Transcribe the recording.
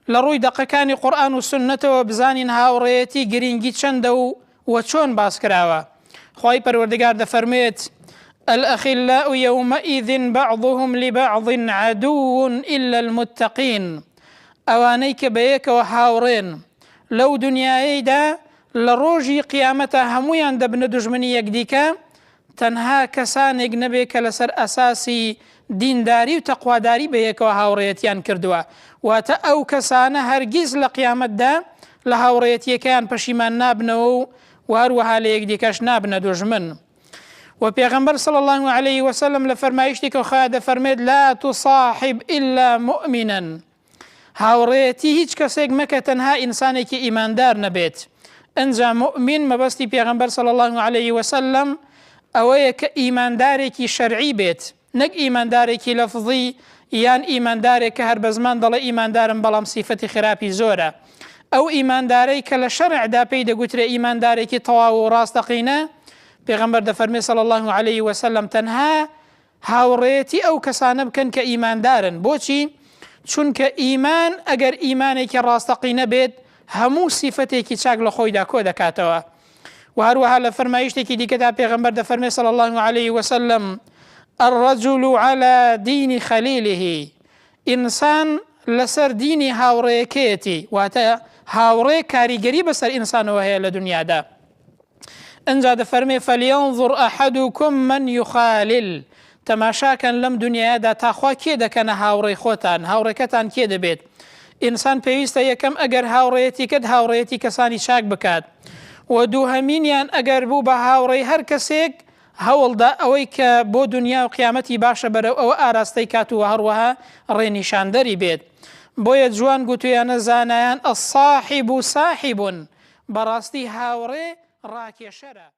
لە ڕووی دەقەکانی قورئان و سوننەتەوە بزانین هاوڕێیەتی گرینگی چەندە و وە چۆن باس کراوە. خوای پەروەردگار دەفەرموێت، الأخلاء یومئذ بعضهم لبعض عدو الا المتقین، ئەوانەی کە بەیەکەوە هاوڕێن لەو دونیایەیدا لە ڕۆژی قیامەتا هەموویان دەبنە دوژمنی یەکدیکە تەنها کەسانێک نەبێ کە لەسەر ئەساسی دینداری و تەقواداری بەیەکەوە هاوڕێیەتیان کردووە، واتە ئەو کەسانە هەرگیز لە قیامەتدا لە هاوڕێیەتیەکەیان پەشیمان نابنەوە و وە هەروەها لە یەکدیکەش نابنە دوژمن. وە پێغەمبەر صلی اللە علیه وسلم لە فەرمایشتێکی خۆیا دەفەرمێت لا تصاحب الا مؤمنا هاوڕێیەتی هیچ کەسێک مەکە تەنها ئینسانێکی ئیماندار نەبێت ئنجا موئمین مەبەستی پێغەمبەر صلی اللە علیه وسلم ئەوەیە کە ئیماندارێکی شەرعی بێت نەک ئیماندارێکی لەفزی یان ئیماندارێک کە هەر بە زمان دەڵێ ئیماندارم بەڵام سیفەتی خراپی زۆرە ئەو ئیماندارەی کە لە شەرعدا پێی دەگوترێ ئیماندارێکی تەواو و ڕاستەقینە پێغەمبەر دەفەرمێ صلی اللە علیه وسلم تەنها هاوڕێیەتی ئەو کەسانە بکەن کە ئیماندارن، بۆچی؟ چونکە ئیمان ئەگەر ئیمانێکی ڕاستەقینە بێت هەموو سیفەتێکی چاک لە خۆیدا کۆ دەکاتەوە. وە هەروەها لە فەرمایشتێکی دیکەدا پێغەمبەر دەفەرمێ صلی اللە علیه وسلم الرجل علی دین خلیله ئینسان لەسەر دینی هاوڕێیەکەیەتی، واتە هاوڕێ کاریگەری بەسەر ئینسانەوە هەیە لە دونیادا. ئنجا دەفەرمێ فلیانظر احدکم من یخالل تەماشاکەن لەم دونیایەدا تاخوا کێ دەکەنە هاوڕێی خۆتان هاوڕێکەتان کێ دەبێت ئینسان پێویستە یەکەم ئەگەر هاوڕێیەتی کرد هاوڕێیەتی کەسانی چاک بکات و دووهەمینیان ئەگەر بوو بە هاوڕێی هەر کەسێک هەوڵدا ئەوەی کە بۆ دونیا و قیامەتی باشە بەرەو ئەوە ئاراستەی کات و هەڕوەها ڕێنیشاندەری بێت بۆیە جوان گوتویانە زانایان الصاحب ساحب بەڕاستی هاوڕێ ڕاکێشەرە.